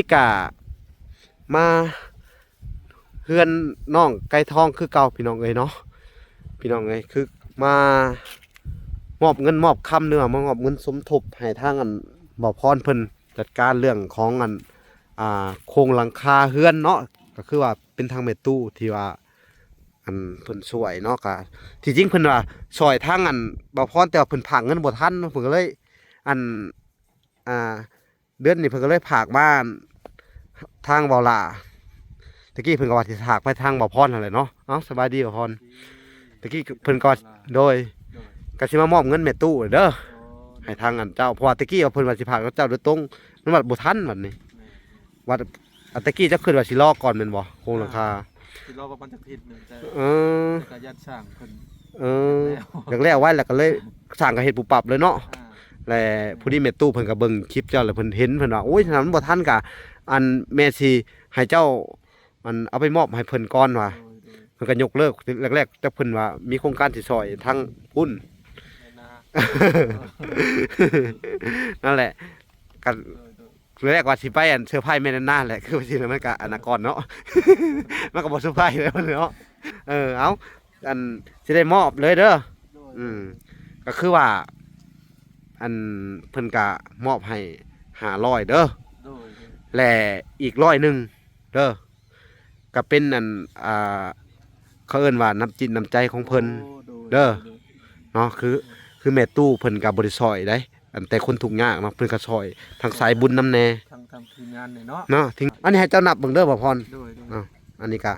ນີ້ກະມາເຮືອນນ້ອງໄກ່ທອງຄືເກົ່າພີ່ນ້ອງເອີຍເນາະ ພີ່ນ້ອງເອີຍ ຄືມາມອບເງິນມອບຄຳ ຫຼືວ່າມາມອບເງິນສົມທົບໃຫ້ທາງອັນບ່າວພອນເພິ່ນຈັດການເລື່ອງຂອງອັນ ອ່າ ໂຄງຫຼັງຄາເຮືອນເນາະ ກໍຄືວ່າເປັນທາງແມ່ຕູ້ທີ່ວ່າ ອັນເພິ່ນຊ່ວຍເນາະ ກະທີ່ຈິງເພິ່ນວ່າຊ່ອຍທາງອັນບ່າວພອນ ແຕ່ວ່າເພິ່ນຝາກເງິນບໍ່ທັນ ເພິ່ນກໍເລີຍ ອັນ ອ່າ ເດືອນນີ້ເພິ່ນກໍເລີຍຝາກມາທາງບ່າວຫຼ້າ ຕະກີ້ເພິ່ນກໍວ່າຊິຝາກໄປທາງບ່າວພອນຫັ້ນແຫຼະເນາະ. ເອົ້າ ສະບາຍດີບ່າວພອນ ຕະກີ້ເພິ່ນກໍວ່າ ໂດຍ ໂດຍ ກໍຊິມາມອບເງິນແມ່ຕູ້ເດີ ອໍ ໃຫ້ທາງອັນເຈົ້າ ເພາະວ່າຕະກີ້ວ່າເພິ່ນວ່າຊິຝາກກັບເຈົ້າໂດຍຕົງ ມັນວ່າບໍ່ທັນບັດນີ້ ແມ່ນ ວ່າ ອາ ຕະກີ້ເຈົ້າຄິດວ່າຊິລໍກ່ອນແມ່ນບໍ່ ໂຄງຫຼັງຄາ ອ່າ ຊິລໍປະມານຈັກທິດໜຶ່ງ ແຕ່ ເອີ ແຕ່ກໍຢ້ານຊ່າງເພິ່ນ ເອີ ຢາກແລ້ວໄວ ແລ້ວກໍເລີຍຊ່າງກໍເຮັດປຸບປັບເລີຍເນາະ ອ່າ ແລະ ຜູ້ນີ້ແມ່ຕູ້ເພິ່ນກໍເບິ່ງຄລິບເຈົ້າ ແລ້ວເພິ່ນເຫັນ ເພິ່ນວ່າ ໂອ້ຍ ຖ້າມັນບໍ່ທັນກໍ ອັນ ແມ່ຊິໃຫ້ເຈົ້າ ອັນ ເອົາໄປມອບໃຫ້ເພິ່ນກ່ອນວ່າ ໂດຍ ໂດຍ ເພິ່ນກໍຍົກເລີກ ແລກໆ ແຕ່ເພິ່ນວ່າມີໂຄງການຊິຊ່ອຍທາງພຸ້ນ ແມ່ນນາ ນັ້ນແຫຼະ ກໍ ໂດຍ ໂດຍ ແລກວ່າຊິໄປອັນເຊີໄພແມ່ນນາແຫຼະ ຄືວ່າຊິ ມັນກະອັນນະກ່ອນເນາະ ມັນກະບໍ່ເຊີໄພແລ້ວເນາະ ເອີ ເອົາ ອັນ ຊິໄດ້ມອບເລີຍເດີ ໂດຍ ອືມ ກະຄືວ່າ ອັນ ເພິ່ນກະມອບໃຫ້ຫ້າຮ້ອຍເດີ ໂດຍ ແລະ ອີກຮ້ອຍໜຶ່ງເດີ ກະເປັນອັນ ອ່າ ເຂົາເອີ້ນວ່ານ້ຳຈິດນ້ຳໃຈຂອງເພິ່ນ ໂອ້ ໂດຍ ເດີ ໂດຍ ເນາະ ຄື ຄືແມ່ຕູ້ເພິ່ນກະບໍ່ໄດ້ຊ່ອຍໃດ ອັນແຕ່ຄົນທຸກຍາກເນາະ ເພິ່ນກໍຊ່ອຍທາງສາຍບຸນນຳແດ່ ທາງ ທາງທີມງານນີ້ເນາະ ເນາະ ທີ່ ອັນນີ້ໃຫ້ເຈົ້ານັບເບິ່ງເດີບ່າວພອນ ໂດຍ ໂດຍ ເອົາ ອັນນີ້ກະ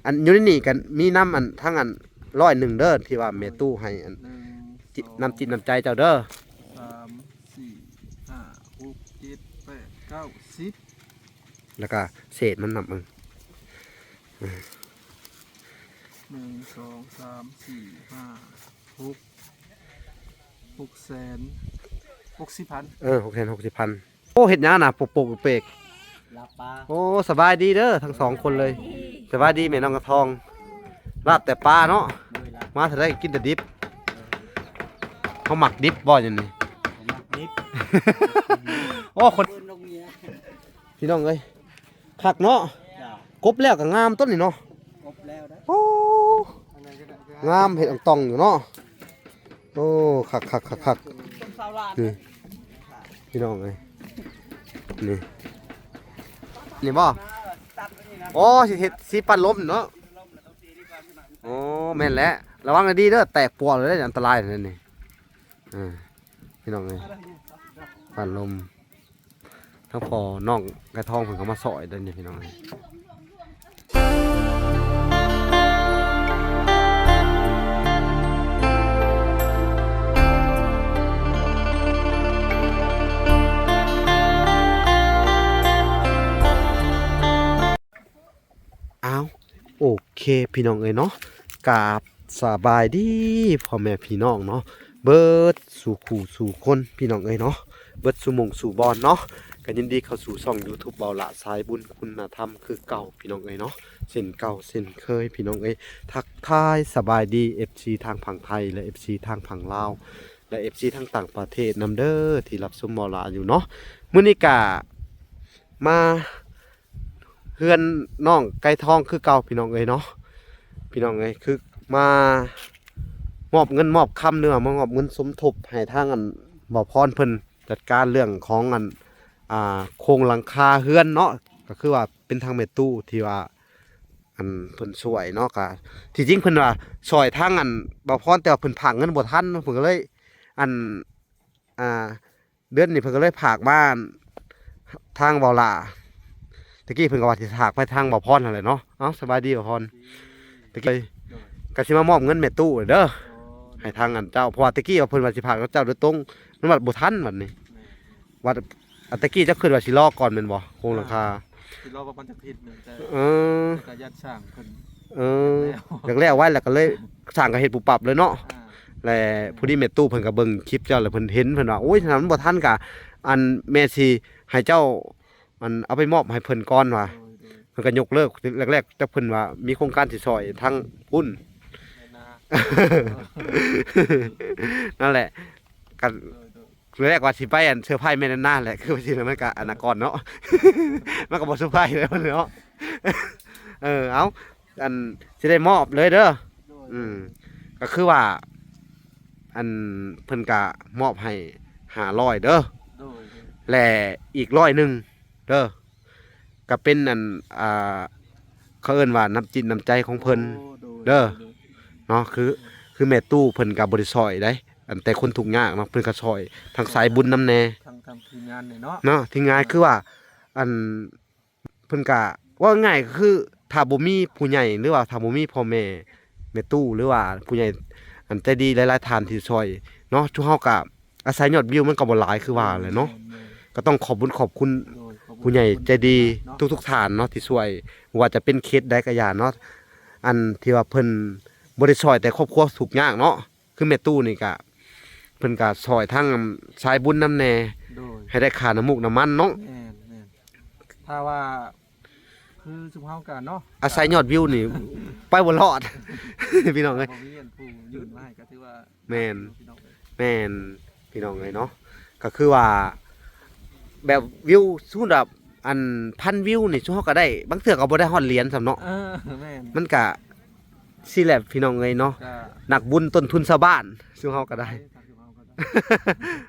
ອັນຢູ່ໃນນີ້ກະມີນຳອັນ ທັງອັນຮ້ອຍໜຶ່ງເດີ ທີ່ວ່າແມ່ຕູ້ໃຫ້ອັນ ໜຶ່ງ ຈິ ສອງ ນ້ຳຈິດນ້ຳໃຈເຈົ້າເດີ ສາມ ສີ່ ຫ້າ ຫົກ ເຈັດ ແປດ ເກົ້າ ສິບ ແລ້ວກະເສດມັນນັບເບິ່ງ ເອີ ໜຶ່ງ ສອງ ສາມ ສີ່ ຫ້າ ຫົກ ຫົກແສນຫົກສິບພັນ ເອີ ຫົກແສນຫົກສິບພັນ ໂອ້ ເຮັດຫຍັງນະ ປົກໆເປກໆ ລາບປາ ໂອ້ ສະບາຍດີເດີທັງສອງຄົນເລີຍ ສະບາຍດີແມ່ນ້ອງກະທອງ ລາບແຕ່ປາເນາະ ໂດຍ ລາບ ມາເທື່ອໃດກິນແຕ່ດິບ ເຮົາມັກດິບບໍ່ ຫຍັງນີ້ ເຮົາມັກດິບ ໂອ້ ຄົນ ພີ່ນ້ອງເອີຍ ຄັກເນາະ ເຈົ້າ ກົບແລ້ວກໍງາມຕົ້ນນີ້ເນາະ ກົບແລ້ວເດ້ ໂອ້ ງາມເຫັນອ່ອງຕ່ອງຢູ່ເນາະ ໂອ້ ຄັກໆໆໆ ນີ້ ພີ່ນ້ອງເອີຍ ນີ້ ນີ້ບໍ່ ອໍ ຊິເຮັດ ຊິປັ້ນລົມເນາະ ອໍ ແມ່ນແຫຼະ ລະວັງໃຫ້ດີເດີ ແຕກປວກເລີຍ ອັນຕະລາຍເດ້ນີ້ ເອີ ພີ່ນ້ອງເອີຍ ປັ້ນລົມ ທາງພໍ່ນ້ອງໄກ່ທອງເພິ່ນກໍມາຊ່ອຍເດ້ນີ້ພີ່ນ້ອງເອີຍ ອ້າວ ໂອເຄພີ່ນ້ອງເອີຍເນາະ ກາບສະບາຍດີພໍ່ແມ່ພີ່ນ້ອງເນາະ ເບິດສູ່ຄູ່ສູ່ຄົນພີ່ນ້ອງເອີຍເນາະ ເບິດສູ່ໝ່ອງສູ່ບ່ອນເນາະ ກໍຍິນດີເຂົ້າສູ່ຊ່ອງຢູທູບເບົາຫຼ້າສາຍບຸນຄຸນນະທຳຄືເກົ່າພີ່ນ້ອງເອີຍເນາະ ເຊັ່ນເກົ່າເຊັ່ນເຄີຍພີ່ນ້ອງເອີຍ ທັກທາຍສະບາຍດີເອັຟຊີທາງຝັ່ງໄທ ແລະ ເອັຟຊີທາງຝັ່ງລາວ ແລະ ເອັຟຊີທາງຕ່າງປະເທດນຳເດີ ທີ່ຮັບຊົມເບົາຫຼ້າຢູ່ເນາະ ມື້ນີ້ກະມາ ເຮືອນນ້ອງໄກ່ທອງຄືເກົ່າພີ່ນ້ອງເອີຍເນາະ ພີ່ນ້ອງເອີຍ ຄືມາມອບເງິນມອບຄຳ ຫຼືວ່າມາມອບເງິນສົມທົບໃຫ້ທາງອັນບ່າວພອນເພິ່ນຈັດການເລື່ອງຂອງອັນ ອ່າ ໂຄງຫຼັງຄາເຮືອນເນາະ ກໍຄືວ່າເປັນທາງແມ່ຕູ້ທີ່ວ່າ ອັນເພິ່ນຊ່ວຍເນາະ ກະທີ່ຈິງເພິ່ນວ່າຊ່ວຍທາງອັນບ່າວພອນ ແຕ່ວ່າເພິ່ນຝາກເງິນບໍ່ທັນ ເພິ່ນກໍເລີຍ ອັນ ອ່າ ເດືອນນີ້ເພິ່ນກໍເລີຍຝາກມາທາງບ່າວຫຼ້າ ຕະກີ້ເພິ່ນກໍວ່າຊິຝາກໄປທາງບ່າວພອນຫັ້ນແຫຼະເນາະ ເອົ້າ ສະບາຍດີບ່າວພອນ ຕະກີ້ ໂດຍ ກໍຊິມາມອບເງິນແມ່ຕູ້ເດີ ອໍ ໃຫ້ທາງອັນເຈົ້າ ເພາະວ່າຕະກີ້ວ່າເພິ່ນວ່າຊິຝາກກັບເຈົ້າໂດຍຕົງ ມັນວ່າບໍ່ທັນບັດນີ້ ແມ່ນ ວ່າ ອາ ຕະກີ້ເຈົ້າຄິດວ່າຊິລໍກ່ອນແມ່ນບໍ່ ໂຄງຫຼັງຄາ ອ່າ ຊິລໍປະມານຈັກທິດໜຶ່ງ ແຕ່ ເອີ ແຕ່ກໍຢ້ານຊ່າງເພິ່ນ ເອີ ຢາກແລ້ວໄວ ແລ້ວກໍເລີຍຊ່າງກໍເຮັດປຸບປັບເລີຍເນາະ ອ່າ ແລະ ຜູ້ນີ້ແມ່ຕູ້ເພິ່ນກໍເບິ່ງຄລິບເຈົ້າ ແລ້ວເພິ່ນເຫັນ ເພິ່ນວ່າ ໂອ້ຍ ຖ້າມັນບໍ່ທັນກໍ ອັນ ແມ່ຊິໃຫ້ເຈົ້າ ອັນ ເອົາໄປມອບໃຫ້ເພິ່ນກ່ອນວ່າ ໂດຍ ໂດຍ ເພິ່ນກໍຍົກເລີກ ແລກໆ ແຕ່ເພິ່ນວ່າມີໂຄງການຊິຊ່ອຍທາງພຸ້ນ ແມ່ນນາ ນັ້ນແຫຼະ ກໍ ໂດຍ ໂດຍ ມື້ແລກວ່າຊິໄປອັນເຊີໄພແມ່ນານາແຫຼະ ຄືວ່າຊິແລ້ວມັນກະອັນນະກ່ອນເນາະ ມັນກະບໍ່ເຊີໄພແລ້ວເນາະ ເອີ ເອົາ ອັນ ຊິໄດ້ມອບເລີຍເດີ ໂດຍ ອືມ ກະຄືວ່າ ອັນ ເພິ່ນກະມອບໃຫ້ຫ້າຮ້ອຍເດີ ໂດຍ ແລະ ອີກຮ້ອຍໜຶ່ງເດີ ກະເປັນອັນ ອ່າ ເຂົາເອີ້ນວ່ານ້ຳຈິດນ້ຳໃຈຂອງເພິ່ນ ໂອ້ ໂດຍ ເດີ ໂດຍ ເນາະ ຄື ຄືແມ່ຕູ້ເພິ່ນກະບໍ່ໄດ້ຊ່ອຍໃດ ອັນແຕ່ຄົນທຸກຍາກເນາະ ເພິ່ນກະຊ່ອຍທາງສາຍບຸນນຳແດ່ ທາງ ທາງທີມງານນີ້ເນາະ ເນາະ ທີມງານ ເອີ ຄືວ່າ ອັນ ເພິ່ນກະ ເວົ້າງ່າຍກະຄື ຖ້າບໍ່ມີຜູ້ໃຫຍ່ ຫຼືວ່າຖ້າບໍ່ມີພໍ່ແມ່ ແມ່ຕູ້ ຫຼືວ່າຜູ້ໃຫຍ່ ອັນໃຈດີຫຼາຍໆທ່ານທີ່ຊ່ອຍເນາະ ຊຸມເຮົາກະອາໄສຍອດວິວມັນກະບໍ່ຫຼາຍຄືວ່າແຫຼະເນາະ ແມ່ນໆ ກະຕ້ອງຂອບບຸນຂອບຄຸນ ໂດຍ ຂອບຄຸນ ຜູ້ໃຫຍ່ໃຈດີ ເນາະ ທຸກໆທ່ານເນາະທີ່ຊ່ວຍ ບໍ່ວ່າຈະເປັນເຂດໃດກະຢ່າເນາະ ອັນທີ່ວ່າເພິ່ນບໍ່ໄດ້ຊ່ອຍແຕ່ຄອບຄົວທຸກຍາກເນາະ ຄືແມ່ຕູ້ນີ້ກະ ເພິ່ນກະຊ່ອຍທາງສາຍບຸນນຳແດ່ ໂດຍ ໃຫ້ໄດ້ຄ່ານ້ຳມູກນ້ຳມັນເນາະ ແມ່ນໆ ຖ້າວ່າ ຄືຊຸມເຮົາກະເນາະ ອາໄສຍອດວິວນີ້ ໄປບໍ່ລອດ ພີ່ນ້ອງເອີຍ ບໍ່ມີອັນຜູ້ຍື່ນມາໃຫ້ກະຖືວ່າ ແມ່ນ ພີ່ນ້ອງເອີຍ ແມ່ນ ພີ່ນ້ອງເອີຍເນາະ ກະຄືວ່າ ແບບວິວ ສົມມຸດວ່າ ອັນ ພັນວິວນີ້ ຊຸມເຮົາກະໄດ້ ບາງເທື່ອກະບໍ່ໄດ້ຮອດຫຼຽນຊ້ຳເນາະ ເອີ ແມ່ນ ມັນກະ ຊີ້ແຫຼະພີ່ນ້ອງເອີຍເນາະ ກະ ນັກບຸນຕົ້ນທຶນຊາວບ້ານ ຊຸມເຮົາກະໄດ້ ໃຊ່ ທາງຊຸມເຮົາກະໄດ້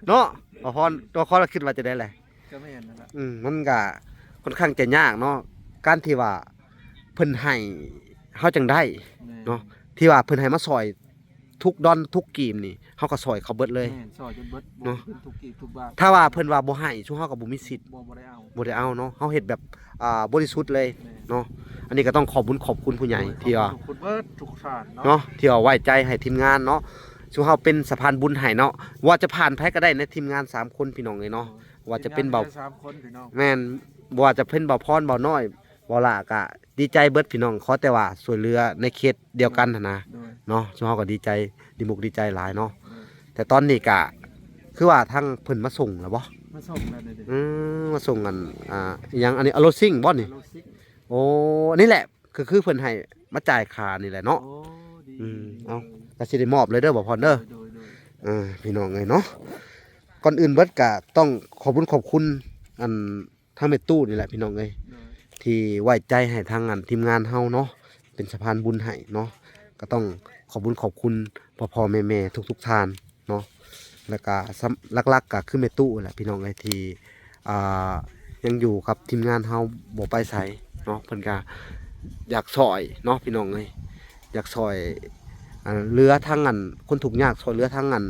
ເນາະ ບໍ່ພອນ ຕົວຄອນລະຄິດວ່າຈັ່ງໃດແຫຼະ ກະແມ່ນນັ້ນລະ ອືມ ມັນກະຄ່ອນຂ້າງຈະຍາກເນາະ ການທີ່ວ່າເພິ່ນໃຫ້ເຮົາຈັ່ງໄດ້ ແມ່ນ ເນາະ ທີ່ວ່າເພິ່ນໃຫ້ມາຊ່ອຍທຸກດອນທຸກກີບນີ້ ເຮົາກະຊ່ອຍເຂົາເບິດເລີຍ ແມ່ນ ຊ່ອຍຈົນເບິດ ເນາະ ເປັນທຸກກີບທຸກບາດ ຖ້າວ່າເພິ່ນວ່າບໍ່ໃຫ້ ຊຸມເຮົາກະບໍ່ມີສິດ ບໍ່ ບໍ່ໄດ້ເອົາ ບໍ່ໄດ້ເອົາເນາະ ເຮົາເຮັດແບບ ອ່າ ບໍລິສຸດເລີຍ ແມ່ນ ເນາະ ອັນນີ້ກະຕ້ອງຂອບບຸນຂອບຄຸນຜູ້ໃຫຍ່ ໂດຍ ທີ່ວ່າ ຂອບຄຸນເບິດທຸກທ່ານເນາະ ເນາະ ທີ່ວ່າໄວ້ໃຈໃຫ້ທີມງານເນາະ ຊຸມເຮົາເປັນສະພານບຸນໃຫ້ເນາະ ບໍ່ວ່າຈະຜ່ານໃຜກະໄດ້ໃນທີມງານສາມຄົນ ພີ່ນ້ອງເອີຍເນາະ ໂດຍ ບໍ່ວ່າຈະເປັນ ທີມງານ ເບົາ ມີແຕ່ສາມຄົນ ພີ່ນ້ອງ ແມ່ນ ບໍ່ວ່າຈະເປັນເບົາພອນ ເບົານ້ອຍ ເບົາຫຼ້າກະດີໃຈເບິດ ພີ່ນ້ອງ ຂໍແຕ່ວ່າຊ່ວຍເຫຼືອໃນເຂດດຽວກັນຫັ້ນນະ ໂດຍ ເນາະ ຊຸມເຮົາກະດີໃຈ ດີມຸກດີໃຈຫຼາຍເນາະ ໂດຍ ແຕ່ຕອນນີ້ກະ ຄືວ່າທາງເພິ່ນມາສົ່ງແລ້ວບໍ່? ມາສົ່ງແລ້ວເດ ອືມ ມາສົ່ງອັນ ອ່າ ອີ່ຫຍັງ ອັນນີ້ ອາໂລຊິງບໍ່ນີ້? ອາໂລຊິງ ໂອ້ ນີ້ແຫຼະ ກະຄືເພິ່ນໃຫ້ມາຈ່າຍຄ່ານີ້ແຫຼະເນາະ ໂອ້ ດີ ອືມ ດີ ເອົາ ກະຊິໄດ້ມອບເລີຍເດີ ບໍ່ພອນເດີ ໂດຍ ໂດຍ ໂດຍ ເອີ ພີ່ນ້ອງເອີຍເນາະ ກ່ອນອື່ນເບິດກະຕ້ອງຂອບບຸນຂອບຄຸນ ອັນ ທາງແມ່ຕູ້ນີ້ແຫຼະ ພີ່ນ້ອງເອີຍ ໂດຍ ທີ່ໄວ້ໃຈໃຫ້ທາງ ອັນ ທີມງານເຮົາເນາະ ເປັນສະພານບຸນໃຫ້ເນາະ ກະຕ້ອງຂອບບຸນຂອບຄຸນພໍ່ໆແມ່ໆທຸກໆທ່ານເນາະ ແລ້ວກະ ສຳ ຫຼັກໆກະຄືແມ່ຕູ້ແຫຼະ ພີ່ນ້ອງເອີຍ ທີ່ ອ່າ ຍັງຢູ່ກັບທີມງານເຮົາ ບໍ່ໄປໃສເນາະ ເພິ່ນກະຢາກຊ່ອຍເນາະ ພີ່ນ້ອງເອີຍ ຢາກຊ່ອຍ ອ່າ ເຫຼືອທາງ ອັນ ຄົນທຸກຍາກ ຊ່ອຍເຫຼືອທາງ ອັນ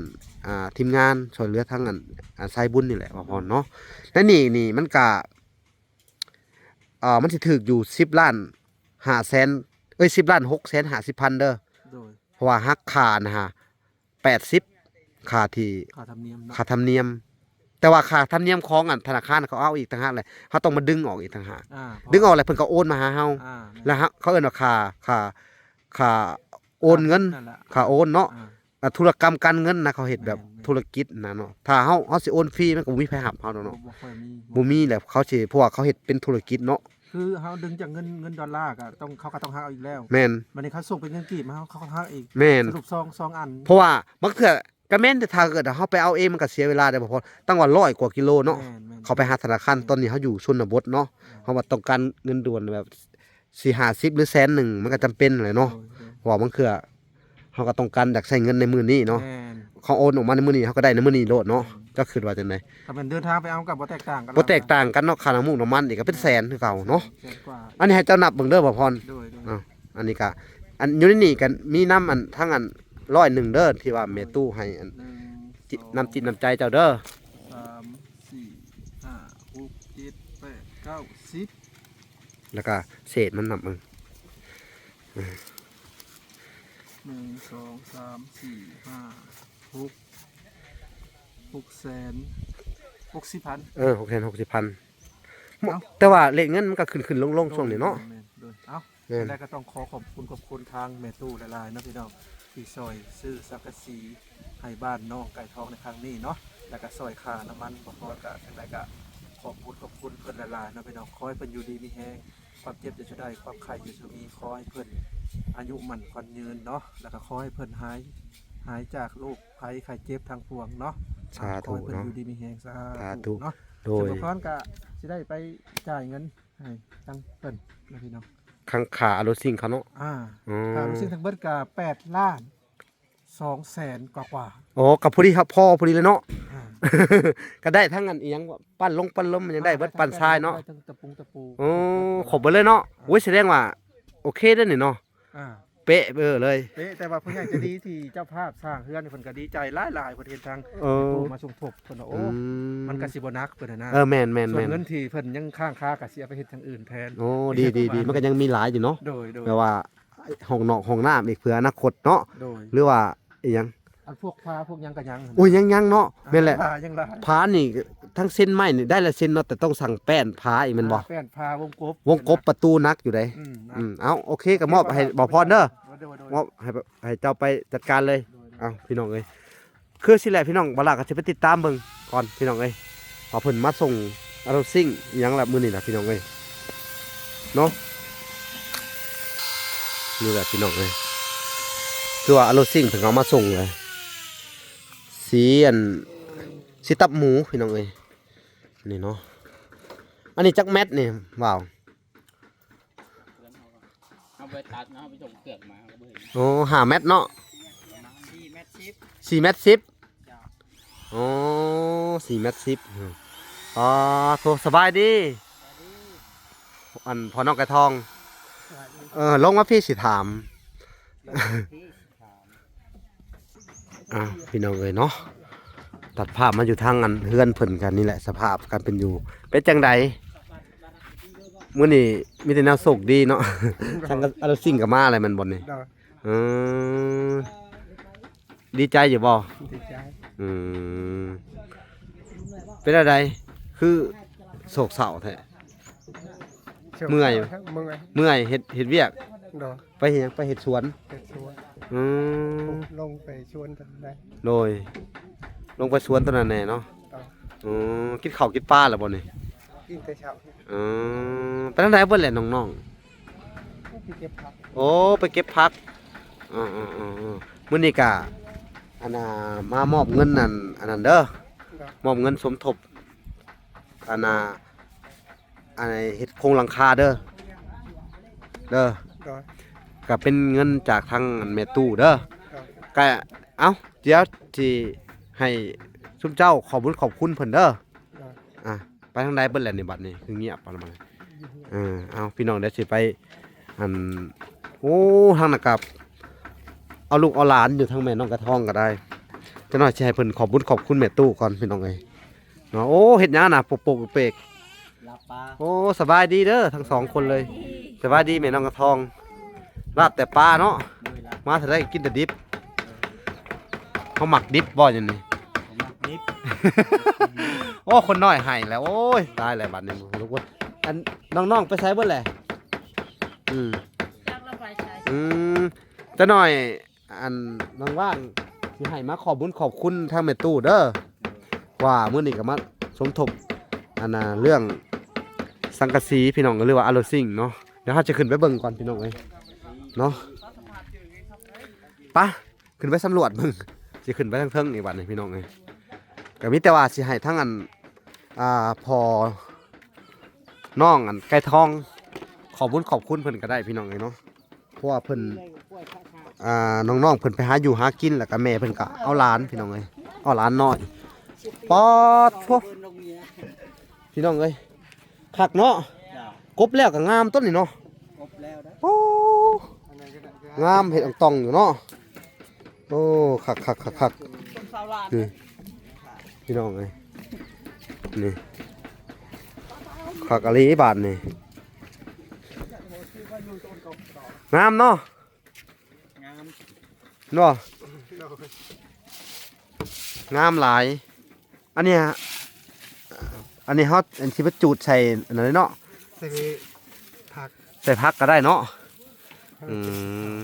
ອ່າ ທີມງານ ຊ່ອຍເຫຼືອທາງ ອັນ ອ່າ ສາຍບຸນນີ້ແຫຼະ ວ່າພອນເນາະ ແລະ ນີ້ ນີ້ມັນກະ ອ່າ ມັນຊິຖືກຢູ່ສິບລ້ານຫ້າແສນ ເອີຍ ສິບລ້ານຫົກແສນຫ້າສິບພັນເດີ ໂດຍ ເພາະວ່າຫັກຄ່ານະ ແປດສິບ ຄ່າທີ່ ຄ່າທຳນຽມເນາະ ຄ່າທຳນຽມ ແຕ່ວ່າຄ່າທຳນຽມຂອງ ອັນ ທະນາຄານເຂົາເອົາອີກຕ່າງຫາກແຫຼະ ເຮົາຕ້ອງມາດຶງອອກອີກຕ່າງຫາກ ອ່າ ດຶງອອກແລ້ວເພິ່ນກະໂອນມາຫາເຮົາ ອ່າ ແມ່ນ ແລ້ວເຂົາເອີ້ນວ່າຄ່າ ຄ່າ ຄ່າໂອນເງິນ ນັ້ນແຫຼະ ຄ່າໂອນເນາະ ອ່າ ອ່າ ທຸລະກຳການເງິນນະ ເຂົາເຮັດແບບ ແມ່ນໆ ທຸລະກິດນະເນາະ ຖ້າເຮົາ ເຮົາຊິໂອນຟຣີມັນກະບໍ່ມີໃຜຮັບເຮົາດອກເນາະ ບໍ່ ບໍ່ຄ່ອຍມີ ບໍ່ມີແຫຼະ ເຂົາຊິ ເພາະວ່າເຂົາເຮັດເປັນທຸລະກິດເນາະ ຄືເຮົາດຶງຈາກເງິນ ເງິນດອນລາກະຕ້ອງ ເຂົາກະຕ້ອງຫັກເອົາອີກແລ້ວ ແມ່ນ ບາດນີ້ເຂົາສົ່ງເປັນເງິນກີບມາເຮົາ ເຂົາກະຫັກອີກ ແມ່ນ ສະຫຼຸບສອງ ສອງອັນ ເພາະວ່າບາງເທື່ອກະແມ່ນ ແຕ່ຖ້າເກີດເຮົາໄປເອົາເອງມັນກະເສຍເວລາໄດ້ ບໍ່ພໍ ຕັ້ງວ່າຮ້ອຍກວ່າກິໂລເນາະ ແມ່ນໆ ເຂົາໄປຫາທະນາຄານ ແມ່ນ ຕອນນີ້ເຮົາຢູ່ຊົນນະບົດເນາະ ເຮົາວ່າຕ້ອງການເງິນດ່ວນແບບ ສີ່ຫ້າສິບ ຫຼື ແສນໜຶ່ງ ມັນກະຈຳເປັນແຫຼະເນາະ ໂດຍ ໂດຍ ເພາະວ່າບາງເທື່ອ ເຮົາກະຕ້ອງການຢາກໃຊ້ເງິນໃນມື້ນີ້ເນາະ ແມ່ນ ເຂົາໂອນອອກມາໃນມື້ນີ້ ເຮົາກະໄດ້ໃນມື້ນີ້ໂລດເນາະ ແມ່ນ ເຈົ້າຄິດວ່າຈັ່ງໃດ? ຖ້າແມ່ນເດີນທາງໄປເອົາກະບໍ່ແຕກຕ່າງກັນ ບໍ່ແຕກຕ່າງກັນເນາະ ຄ່ານ້ຳມູກນ້ຳມັນນີ້ກະເປັນແສນຄືເກົ່າເນາະ ແສນກວ່າ ອັນນີ້ໃຫ້ເຈົ້ານັບເບິ່ງເດີ ບໍ່ພອນ ໂດຍ ໂດຍ ເນາະ ອັນນີ້ກະ ອັນຢູ່ໃນນີ້ກະມີນຳ ອັນ ທັງ ອັນ ຮ້ອຍໜຶ່ງເດີ ທີ່ວ່າແມ່ຕູ້ໃຫ້ ອັນ ໜຶ່ງ ຈິ ສອງ ນ້ຳຈິດນ້ຳໃຈເຈົ້າເດີ ສາມ ສີ່ ຫ້າ ຫົກ ເຈັດ ແປດ ເກົ້າ ສິບ ແລ້ວກະເສດມັນນຳ ເອີ ໜຶ່ງ ສອງ ສາມ ສີ່ ຫ້າ ຫົກ ຫົກແສນຫົກສິບພັນ ເອີ ຫົກແສນຫົກສິບພັນ ເອົ້າ ແຕ່ວ່າເລດເງິນມັນກະຂຶ້ນໆລົງໆ ໂດຍ ຊ່ວງນີ້ເນາະ ແມ່ນໆ ໂດຍ ເອົ້າ ແມ່ນ ຈັ່ງໃດກະຕ້ອງຂໍຂອບຄຸນຂອບຄຸນທາງແມ່ຕູ້ຫຼາຍໆເນາະພີ່ນ້ອງ ທີ່ຊ່ອຍຊື້ສັງກະສີໃຫ້ບ້ານນ້ອງໄກ່ທອງໃນຄັ້ງນີ້ເນາະ ແລ້ວກະຊ່ອຍຄ່ານ້ຳມັນ ບໍ່ພໍກະຈັ່ງໃດກະຂອບຄຸນຂອບຄຸນເພິ່ນຫຼາຍໆເນາະພີ່ນ້ອງ ຂໍໃຫ້ເພິ່ນຢູ່ດີມີແຮງ ຄວາມເຈັບຢ່າສູ່ໄດ້ ຄວາມໄຂ້ຢ່າສູ່ມີ ຂໍໃຫ້ເພິ່ນອາຍຸໝັ້ນຂວັນຍືນເນາະ ແລ້ວກະຂໍໃຫ້ເພິ່ນຫາຍ ຫາຍຈາກໂລກໄພໄຂ້ເຈັບທັງປວງເນາະ ສາທຸເນາະ ຂໍໃຫ້ເພິ່ນຢູ່ດີມີແຮງ ສາທຸເນາະ. ໂດຍ ສ່ວນບໍ່ພອນກໍຊິໄດ້ໄປຈ່າຍເງິນໃຫ້ທາງເພິ່ນນະພີ່ນ້ອງ ຄັງຄ່າອາໂລຊິງເຂົາເນາະ. ອ່າ ອືມ ຄ່າອາໂລຊິງທັງເບິດກໍແປດລ້ານສອງແສນກວ່າໆ. ໂອ້ ກໍພໍດີ ພໍພໍດີເລີຍເນາະ. ອ່າ ກໍໄດ້ທັງອັນອີ່ຫຍັງ ປັ້ນລົງປັ້ນລົມ ມັນຍັງໄດ້ເບິດ ໄດ້ທັງ ປັ້ນຊາຍເນາະ ໄດ້ທັງຕະປູ ຕະປູ. ໂອ້ ຄົບເບິດເລີຍເນາະ. ອ່າ ໂອ້ຍ ສະແດງວ່າໂອເຄເດ້ນີ້ເນາະ. ອ່າ ເປະເບີເລີຍ ເປະ. ແຕ່ວ່າຜູ້ໃຫຍ່ໃຈດີທີ່ເຈົ້າພາບສ້າງເຮືອນນີ້ ເພິ່ນກໍດີໃຈຫຼາຍໆ ເພິ່ນເຫັນທາງ ເອີ ເປັນຜູ້ມາສົມທົບ ເພິ່ນວ່າ ໂອ້ ອືມ ມັນກໍຊິບໍ່ໜັກເພິ່ນນະ. ເອີ ແມ່ນໆໆ ສ່ວນເງິນທີ່ເພິ່ນຍັງຄ້າງຄາກໍຊິເອົາໄປເຮັດທາງອື່ນແທນ. ໂອ້ ດີໆໆ ມັນກໍຍັງມີຫຼາຍຢູ່ເນາະ. ໂດຍໆ ແບບວ່າຫ້ອງນອກຫ້ອງນ້ຳອີກ ເພື່ອອະນາຄົດເນາະ. ໂດຍ ຫຼືວ່າອີ່ຫຍັງ ອັນພວກຜ້າພວກຫຍັງກໍຍັງ. ໂອ້ຍ ຍັງໆເນາະ. ອ່າ ແມ່ນແຫຼະ ຍັງຫຼາຍ ຜ້ານີ້ທັງເຊັ່ນໄມ້ນີ້ໄດ້ລາຍເຊັ່ນເນາະ ແຕ່ຕ້ອງສັ່ງແປ້ນຜ້າອີກແມ່ນບໍ່? ອ່າ ແປ້ນຜ້າ ວົງກົບ ວົງກົບ ປະຕູໜັກຢູ່ເດ້. ອືມ ອືມ ເອົາ ໂອເຄ ກໍມອບໃຫ້ບ່າວພອນເດີ ໂດຍໆ ມອບໃຫ້ ໃຫ້ເຈົ້າໄປຈັດການເລີຍ. ໂດຍໆ ເອົາ ພີ່ນ້ອງເອີຍ ຄືຊີ້ແຫຼະພີ່ນ້ອງ ບ່າວຫຼ້າກໍຊິໄປຕິດຕາມເບິ່ງກ່ອນພີ່ນ້ອງເອີຍ ວ່າເພິ່ນມາສົ່ງອາໂລຊິງອີ່ຫຍັງລະມື້ນີ້ນະພີ່ນ້ອງເອີຍເນາະ. ນີ້ແຫຼະພີ່ນ້ອງເອີຍ ຄືວ່າອາໂລຊິງເພິ່ນເອົາມາສົ່ງເລີຍ ສີອັນ ສີຕັບໝູພີ່ນ້ອງເອີຍ. ນີ້ເນາະ ອັນນີ້ຈັກແມັດນີ້ບ່າວ? ເຮົາໄປຕັດເນາະ ເຮົາໄປສົ່ງເຄື່ອງມາ ເຮົາກໍບໍ່ເຫັນ. ໂອ້ ຫ້າແມັດເນາະ ສີ່ແມັດສິບ ສີ່ແມັດສິບ. ເຈົ້າ ໂອ້ ສີ່ແມັດສິບ. ອໍ ໂທ ສະບາຍດີ ສະບາຍດີ ອັນພໍ່ນ້ອງໄກ່ທອງ. ສະບາຍດີ ເອີ ລົງມາພີ້ຊິຖາມ ອ່າ ພີ່ນ້ອງເອີຍເນາະ ຕັດພາບມາຢູ່ທາງອັນເຮືອນເພິ່ນກັນນີ້ແຫຼະ ສະພາບການເປັນຢູ່ເປັນຈັ່ງໃດ? ມື້ນີ້ມີແຕ່ແນວໂຊກດີເນາະ ທາງອາໂລຊິງກໍມາແລ້ວແມ່ນບໍ່ນີ້? ໂດຍ ເອີ ດີໃຈຢູ່ບໍ່? ດີໃຈ. ອືມ ເປັນແນວໃດ ຄືໂສກເສົ້າແທ້? ໂສກເສົ້າ ເມື່ອຍ ເມື່ອຍ ເມື່ອຍ ເຮັດ ເຮັດວຽກ. ໂດຍ ໄປເຮັດຫຍັງ? ໄປເຮັດສວນ. ເຮັດສວນ. ອືມ ລົງໄປສວນຕອນໃດ? ໂດຍ ລົງໄປສວນຕອນນັ້ນແດ່ເນາະ. ເອີ ອືມ ກິນເຂົ້າກິນປາແລ້ວບໍ່ນີ້? ກິນແຕ່ເຊົ້າ. ອືມ ໄປທາງໃດເບິດແຫຼະນ້ອງໆ? ໄປເກັບຜັກ. ໂອ້ ໄປເກັບຜັກ. ເອີໆໆໆ ມື້ນີ້ກະ ອັນນ່າ ມາມອບເງິນອັນ ອັນນັ້ນເດີ ໂດຍ ມອບເງິນສົມທົບ ອັນນ່າ ອັນເຮັດໂຄງຫຼັງຄາເດີ ເດີ ໂດຍ ກະເປັນເງິນຈາກທາງອັນແມ່ຕູ້ເດີ ໂດຍ ກະ ເອົ້າ ດຽວຊິໃຫ້ຊຸມເຈົ້າຂອບບຸນຂອບຄຸນເພິ່ນເດີ ໂດຍ ອ່າ ໄປທາງໃດເບິດແລ້ວນີ້ ບັດນີ້ຄືງຽບປານນັ້ນ? ເອີ ເອົາ ພີ່ນ້ອງ ດຽວຊິໄປ ອັນ ໂອ້ ທາງນັ້ນກະເອົາລູກເອົາຫຼານຢູ່ ທາງແມ່ນ້ອງກະທອງກະໄດ້ ຈັກໜ້ອຍຊິໃຫ້ເພິ່ນຂອບບຸນຂອບຄຸນແມ່ຕູ້ກ່ອນ ພີ່ນ້ອງເອີຍ. ເນາະ ໂອ້ ເຮັດຫຍັງນະ ປົກໆເປກໆ? ລາບປາ. ໂອ້ ສະບາຍດີເດີທັງສອງຄົນເລີຍ. ສະບາຍດີແມ່ນ້ອງກະທອງ. ລາບແຕ່ປາເນາະ. ໂດຍ ລາບ ມາເທື່ອໃດກິນແຕ່ດິບ. ເຮົາມັກດິບບໍ່ ຢູ່ນີ້? ເຮົາມັກດິບ. ໂອ້ ຄົນນ້ອຍໃຫ້ແລ້ວ ໂອ້ຍ ຕາຍແລ້ວບັດນີ້. ອັນ ນ້ອງໆໄປໃສເບິດແຫຼະ? ອືມ ຈັກລະໄປໃສ. ອືມ ຈັກໜ້ອຍ ອັນ ວ່າງໆ ຊິໃຫ້ມາຂອບບຸນຂອບຄຸນທາງແມ່ຕູ້ເດີ ວ່າມື້ນີ້ກໍມາສົມທົບ ອັນນ່າ ເລື່ອງສັງກະສີພີ່ນ້ອງ ຫຼືວ່າອາໂລຊິງເນາະ. ດຽວເຮົາຈະຂຶ້ນໄປເບິ່ງກ່ອນພີ່ນ້ອງເອີຍເນາະ. ປະ ຂຶ້ນໄປສຳຫຼວດເບິ່ງ ຊິຂຶ້ນໄປທາງເທິງອີກບັດນີ້ພີ່ນ້ອງເອີຍ. ກໍມີແຕ່ວ່າຊິໃຫ້ທາງອັນ ອ່າ ພໍ່ນ້ອງອັນໄກ່ທອງ ຂອບບຸນຂອບຄຸນເພິ່ນກໍໄດ້ພີ່ນ້ອງເອີຍເນາະ. ເພາະວ່າເພິ່ນ ອ່າ ນ້ອງໆເພິ່ນໄປຫາຢູ່ຫາກິນ ແລ້ວກໍແມ່ເພິ່ນກໍເອົາຫຼານພີ່ນ້ອງເອີຍ ເອົາຫຼານນ້ອຍ. ປາດໂທ້ ພີ່ນ້ອງເອີຍ ຄັກເນາະ. ກົບແລ້ວກໍງາມຕົ້ນນີ້ເນາະ. ກົບແລ້ວນະ. ໂອ້ ງາມ ເຮັດອອງຕອງຢູ່ເນາະ. ໂອ້ ຄັກໆໆໆ ນີ້ພີ່ນ້ອງເອີຍ ນີ້ ຄັກອີ່ຫຼີບາດນີ້. ງາມເນາະ. ງາມເນາະ ງາມຫຼາຍ. ອັນນີ້ ອັນນີ້ເຮົາ ອັນຊິໄປຈູດໃສ່ອັນນັ້ນເນາະ ໃສ່ຜັກ ໃສ່ຜັກກໍໄດ້ເນາະ. ອືມ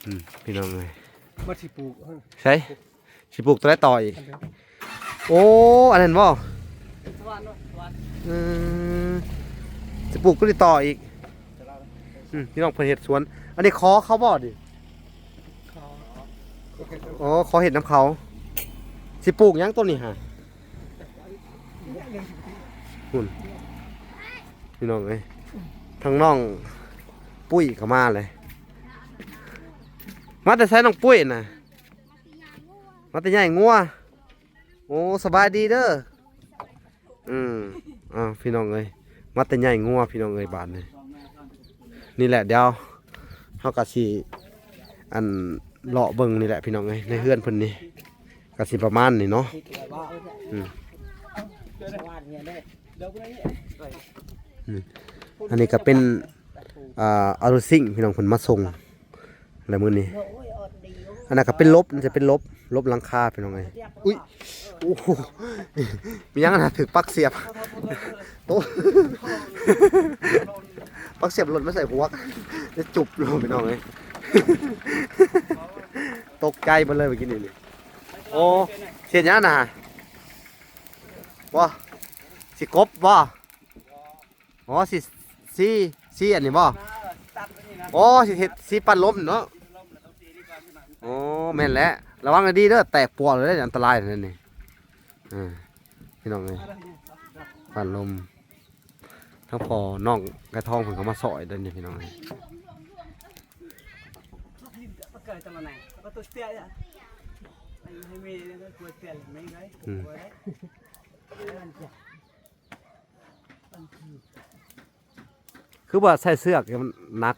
ອືມ ພີ່ນ້ອງເອີຍ ມາຊິປູກ ໃສ່ ຊິປູກຕົວໃດຕໍ່ອີກ? ອັນເດີມ. ໂອ້ ອັນນັ້ນບໍ່? ສະຫວ່ານເນາະ ສະຫວ່ານ. ອືມ ຊິປູກຕົວນີ້ຕໍ່ອີກ. ອືມ ພີ່ນ້ອງເພິ່ນເຮັດສວນ. ອັນນີ້ຂໍເຂົາບໍ່ນີ້? ຂໍ ໂອ້ ຂໍເຮັດນຳເຂົາ. ຊິປູກຫຍັງໂຕນີ້ຫາ? ພຸ້ນ ພີ່ນ້ອງເອີຍ ທາງນ້ອງປຸ້ຍກໍມາເລີຍ. ມາແຕ່ໃສນ້ອງປຸ້ຍນະ? ມາແຕ່ໃຫຍ່ງົວ. ໂອ້ ສະບາຍດີເດີ. ອືມ ອ້າວ ພີ່ນ້ອງເອີຍ ມາແຕ່ໃຫຍ່ງົວ ພີ່ນ້ອງເອີຍ ບາດນີ້. ນີ້ແຫຼະ ດຽວເຮົາກໍຊິ ອັນ ເລາະເບິ່ງນີ້ແຫຼະ ພີ່ນ້ອງເອີຍ ໃນເຮືອນເພິ່ນນີ້ກໍຊິປະມານນີ້ເນາະ. ອືມ ອືມ ອັນນີ້ກໍເປັນ ອ່າ ອາໂລຊິງ ພີ່ນ້ອງ ເພິ່ນມາສົ່ງ ແລ້ວມື້ນີ້ ອັນນັ້ນກໍເປັນລົບ ມັນຈະເປັນລົບ ລົບຫຼັງຄາ ພີ່ນ້ອງເອີຍ. ອຸ້ຍ ໂອ້ໂຫ ມີຫຍັງນະ? ຖືກປັກສຽບ ໂຕ ປັກສຽບຫຼົ່ນມາໃສ່ຫົວ ໄດ້ຈຸບໂລດ ພີ່ນ້ອງເອີຍ ຕົກໃຈເບິດເລີຍເມື່ອກີ້ນີ້. ໂອ້ ເຮັດຫຍັງນະ? ບໍ່ ຊິກົບບໍ່? ອໍ ຊິ ຊິ ຊິອັນນີ້ບໍ່? ອໍ ຊິເຮັດ ຊິປັດລົມເນາະ. ອໍ ແມ່ນແຫຼະ ລະວັງໃຫ້ດີເດີ ແຕກປວກເລີຍເດ້ ອັນຕະລາຍເດ້ນີ້. ເອີ ພີ່ນ້ອງເອີຍ ປັດລົມ ທັງພໍ່ນ້ອງໄກ່ທອງເພິ່ນກໍມາຊ່ອຍເດ້ນີ້ ພີ່ນ້ອງເອີຍ. ອືມ ຄືວ່າໃສ່ເຊືອກໃຫ້ມັນໜັກ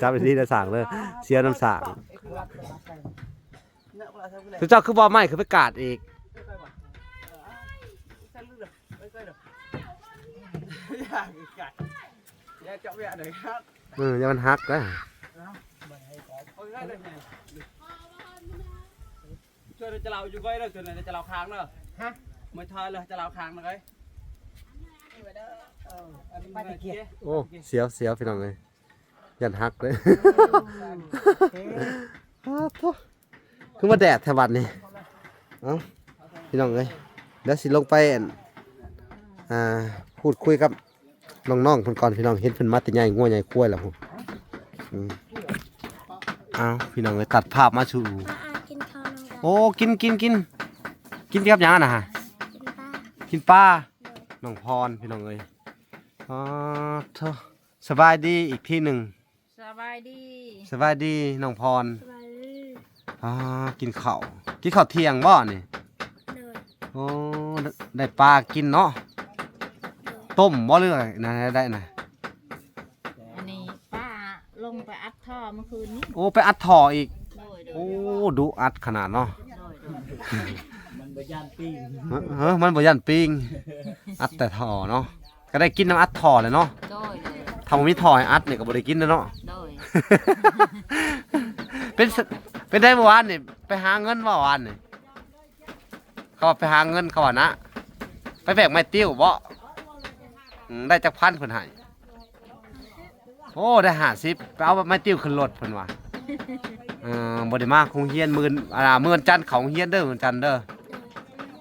ຈັບດີໆ ນະສ້າງເດີ ເສຍນຳສ້າງ. ເຈົ້າຄືບໍ່ເອົາໄມ້ຂຶ້ນໄປກາດອີກ? ເອີ ຢ່າມັນຫັກເດີ. ເຈົ້າຈະເລົ່າຢູ່ໄກເດີ ເຈົ້າຈະເລົ່າຂ້າງເດີ. ຮະ? ມາທາຍເລີຍ ຈະເລົ່າຂ້າງເດີ. ໂອ້ ສຽວໆ ພີ່ນ້ອງເອີຍ ຢ້ານຫັກເດ້. ໂອ້ ໂອ້ໂທ ຄືວ່າແດດແທ້ບັດນີ້. ເອົ້າ ພີ່ນ້ອງເອີຍ ດຽວຊິລົງໄປ ອັນ ອ່າ ພູດຄຸຍກັບ ນ້ອງໆ ເພິ່ນກ່ອນ ພີ່ນ້ອງ ເຫັນເພິ່ນມາແຕ່ໃຫຍ່ງົວໃຫຍ່ຄວາຍແລ້ວພຸ້ນ. ອືມ ເອົ້າ ພີ່ນ້ອງເອີຍ ຕັດພາບມາສູ່ ອ່າໆ ກິນເຂົ້ານຳກັນ. ໂອ້ ກິນ ກິນ ກິນ ກິນກັບຫຍັງຫັ້ນນະ? ກິນປາ ກິນປາ. ໂດຍ ນ້ອງພອນ ພີ່ນ້ອງເອີຍ. ອໍ ໂທ້ ສະບາຍດີອີກທີໜຶ່ງ. ສະບາຍດີ ສະບາຍດີນ້ອງພອນ. ສະບາຍດີ. ອ່າ ກິນເຂົ້າ ກິນເຂົ້າທ່ຽງບໍ່ນີ້? ໂດຍ. ໂອ້ ໄດ້ປາກິນເນາະ. ໂດຍ. ຕົ້ມບໍ່ ຫຼື ອັນນັ້ນໄດ້ນະ? ອັນນີ້ປາລົງໄປອັດທໍ່ມື້ຄືນນີ້. ໂອ້ ໄປອັດທໍ່ອີກ. ໂດຍໆ. ໂອ້ ດຸອັດຂະໜາດເນາະ. ໂດຍໆ. ມັນບໍ່ຢ້ານປີ້ງ. ເອີ ມັນບໍ່ຢ້ານປີ້ງ ອັດແຕ່ທໍ່ເນາະ. ກໍໄດ້ກິນນຳອັດທໍ່ແຫຼະເນາະ. ໂດຍໆ. ຖ້າບໍ່ມີທໍ່ໃຫ້ອັດນີ້ກໍບໍ່ໄດ້ກິນເນາະ. ໂດຍ. ເປັນ ເປັນໄດເມື່ອວານນີ້ ໄປຫາເງິນບໍ່ວານນີ້? ເຂົາວ່າໄປຫາເງິນ ເຂົາວ່ານະ ໄປແບກໄມ້ຕິ້ວບໍ່? ອືມ ໄດ້ຈັກພັນເພິ່ນໃຫ້? ໂອ້ ໄດ້ຫ້າສິບ ໄປເອົາໄມ້ຕິ້ວຂຶ້ນລົດເພິ່ນວ່າ. ເອີ ບໍ່ໄດ້ມາໂຮງຮຽນ ມື້ ອ່າ ມື້ວັນຈັນເຂົ້າໂຮງຮຽນເດີ ວັນຈັນເດີ.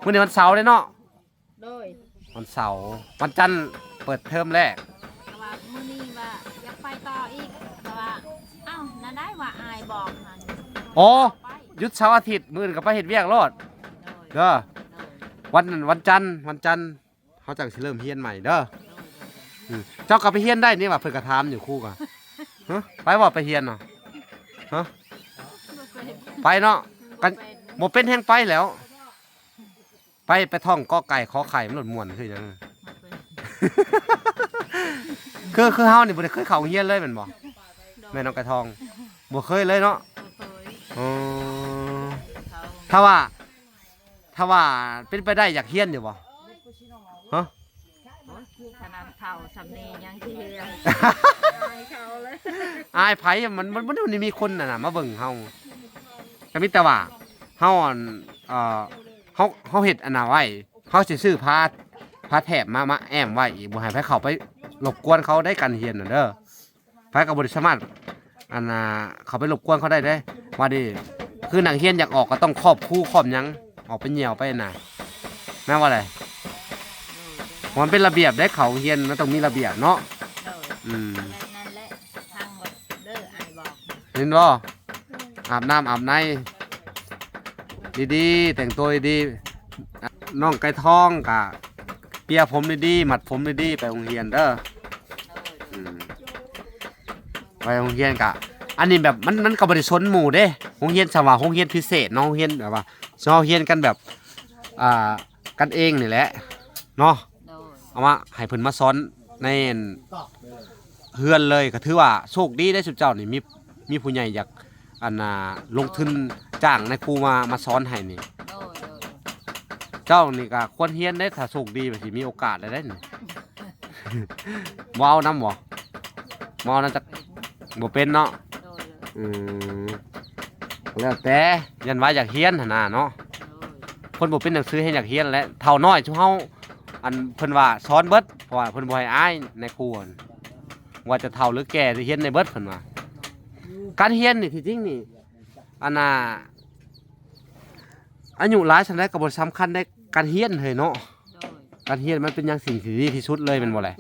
ມື້ນີ້ວັນເສົາເດ້ເນາະ. ໂດຍ. ວັນເສົາ ວັນຈັນເປີດເທີມແລກ. ແຕ່ວ່າມື້ນີ້ວ່າຢາກໄປຕໍ່ອີກ ແຕ່ວ່າ ເອົ້າ ນັ້ນໄດ້ວ່າອ້າຍບອກຫັ້ນ. ອໍ ໄປ ຢຸດເສົາອາທິດ ມື້ອື່ນກໍໄປເຮັດວຽກໂລດ. ໂດຍ ເດີ. ໂດຍ. ວັນ ວັນຈັນ ວັນຈັນເຮົາຈັ່ງຊິເລີ່ມຮຽນໃໝ່ເດີ. ໂດຍໆ. ອືມ ເຈົ້າກໍໄປຮຽນໄດ້ນີ້ວ່າ ເພິ່ນກໍຖາມຢູ່ ຄູກໍ. ຮະ ໄປບໍ່ ໄປຮຽນເນາະ? ຮະ ບໍ່ເປັນ ໄປເນາະ. ບໍ່ເປັນ ກໍບໍ່ເປັນແຮ່ງໄປແລ້ວ. ໄປ ໄປທ່ອງກໍໄກ່ ຂໍໄຂ່ ມັນໂລດມ່ວນຄືຫຍັງ. ຄື ຄືເຮົານີ້ບໍ່ໄດ້ເຄີຍເຂົ້າໂຮງຮຽນເລີຍແມ່ນບໍ່? ໂດຍ. ແມ່ນນ້ອງໄກ່ທອງ ບໍ່ເຄີຍເລີຍເນາະ. ບໍ່ເຄີຍ. ອໍ ເຂົ້າ ຖ້າວ່າ ຖ້າວ່າເປັນໄປໄດ້ຢາກຮຽນຢູ່ບໍ່? ຮະ? ໂອ້ຍ ຂະໜາດເຖົ້າສ່ຳນີ້ຍັງຊິຮຽນ. ອາຍເຂົາເລີຍ. ອາຍໃຜ? ມັນ ມັນ ມັນບໍ່ໄດ້ມີຄົນນັ້ນນະມາເບິ່ງເຮົາ. ກໍມີແຕ່ວ່າເຮົາ ອັນ ເອີ ເຮົາ ເຮົາເຮັດອັນນັ້ນໄວ້ ເຮົາຊິຊື້ຜ້າ ຜ້າແຖບມາ ມາແອ້ມໄວ້ອີກ ບໍ່ໃຫ້ໃຜເຂົ້າໄປລົບກວນເຂົາໄດ້ ການຮຽນນະເດີ. ໃຜກໍບໍ່ໄດ້ສາມາດ ອັນນ່າ ເຂົ້າໄປລົບກວນເຂົາໄດ້ເດ້. ວ່າດີ ຄືນັກຮຽນຢາກອອກກໍຕ້ອງຄອບຄູຄອບຫຍັງ ອອກໄປຍ່ຽວໄປນະ ແມ່ນບໍ່ແຫຼະ? ມັນເປັນລະບຽບເດ້ ເຂົ້າໂຮງຮຽນມັນຕ້ອງມີລະບຽບເນາະ. ໂດຍ. ອືມ ນັ້ນແຫຼະ ຟັງເດີ ອ້າຍບອກ ເຫັນບໍ່? ອາບນ້ຳອາບໃນດີໆ ແຕ່ງຕົວດີໆ. ນ້ອງໄກ່ທອງກະເປ່ຍຜົມດີໆ ມັດຜົມດີໆ ໄປໂຮງຮຽນເດີ. ອືມ ໄປໂຮງຮຽນກະ ອັນນີ້ແບບ ມັນ ມັນກໍບໍ່ໄດ້ຊົນໝູ່ເດ້ ໂຮງຮຽນ ສຳວ່າໂຮງຮຽນພິເສດເນາະ ໂຮງຮຽນແບບວ່າ ເຮົາຮຽນກັນແບບ ອ່າ ກັນເອງນີ້ແຫຼະເນາະ. ໂດຍ ເອົາມາໃຫ້ເພິ່ນມາສອນໃນອັນເຮືອນເລີຍ ກໍຖືວ່າໂຊກດີເດ້ຊຸມເຈົ້ານີ້ ມີ ມີຜູ້ໃຫຍ່ຢາກ ອັນນ່າ ລົງທຶນຈ້າງນາຍຄູມາ ມາສອນໃຫ້ນີ້. ໂດຍ ໂດຍ ເຈົ້ານີ້ກໍຄວນຮຽນເດ້ ຖ້າໂຊກດີວ່າຊິມີໂອກາດໄດ້ເດ້ນີ້. ບໍ່ເອົານຳບໍ່? ບໍ່ເອົານຳຈັກ ບໍ່ເປັນເນາະ. ໂດຍ ອືມ ແລ້ວແຕ່ ຢ້ານວ່າຢາກຮຽນຫັ້ນນະເນາະ. ໂດຍ ຄົນບໍ່ເປັນໜັງສືແຮ່ງຢາກຮຽນແຫຼະ ເຖົ້ານ້ອຍຊຸມເຮົາ ອັນເພິ່ນວ່າສອນເບິດ ເພາະວ່າເພິ່ນບໍ່ໃຫ້ອາຍນາຍຄູ ວ່າຈະເຖົ້າຫຼືແກ່ຮຽນໄດ້ເບິດເພິ່ນວ່າ. ການຮຽນນີ້ທີ່ຈິງນີ້ອັນນ່າ ອາຍຸຫຼາຍສ່ຳໃດກໍບໍ່ສຳຄັນໃດ ການຮຽນເຮີ້ຍເນາະ. ໂດຍ ການຮຽນມັນເປັນຫຍັງສິ່ງທີ່ດີທີ່ສຸດເລີຍແມ່ນບໍ່ແຫຼະ?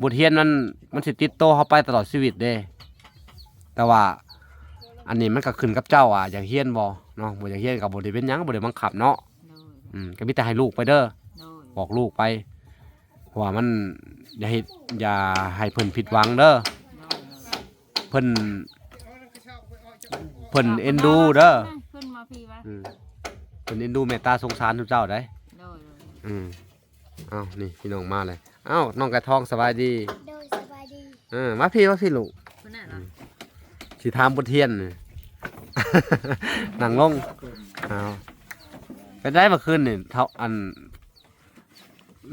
ບົດຮຽນມັນ ມັນຊິຕິດໂຕເຮົາໄປຕະຫຼອດຊີວິດເດ້. ແຕ່ວ່າອັນນີ້ມັນກໍຂຶ້ນກັບເຈົ້າວ່າຢາກຮຽນບໍ່ເນາະ ບໍ່ຢາກຮຽນກໍບໍ່ໄດ້ເປັນຫຍັງ ບໍ່ໄດ້ບັງຄັບເນາະ. ໂດຍ ອືມ ກໍມີແຕ່ໃຫ້ລູກໄປເດີ. ໂດຍ ບອກລູກໄປ ເພາະວ່າມັນ ຢ່າເຮັດ ຢ່າໃຫ້ເພິ່ນຜິດຫວັງເດີ. ໂດຍ ເພິ່ນ ເພິ່ນເອັນດູເດີ. ເພິ່ນມາພີ້ວະ? ອືມ ເພິ່ນເອັນດູເມດຕາສົງສານຊຸມເຈົ້າໄດ໋. ໂດຍ ໂດຍ ອືມ ເອົ້າ ນີ້ພີ່ນ້ອງມາເລີຍ. ເອົ້າ ນ້ອງໄກ່ທອງ ສະບາຍດີ? ໂດຍ ສະບາຍດີ. ເອີ ມາພີ້ ມາພີ້ລູກ. ເພິ່ນນະ ອືມ ຊິຖາມບົດຮຽນນີ້ ນັ່ງລົງ. ເອົ້າ ເປັນໃດເມື່ອຄືນນີ້ ເທົ່າ ອັນ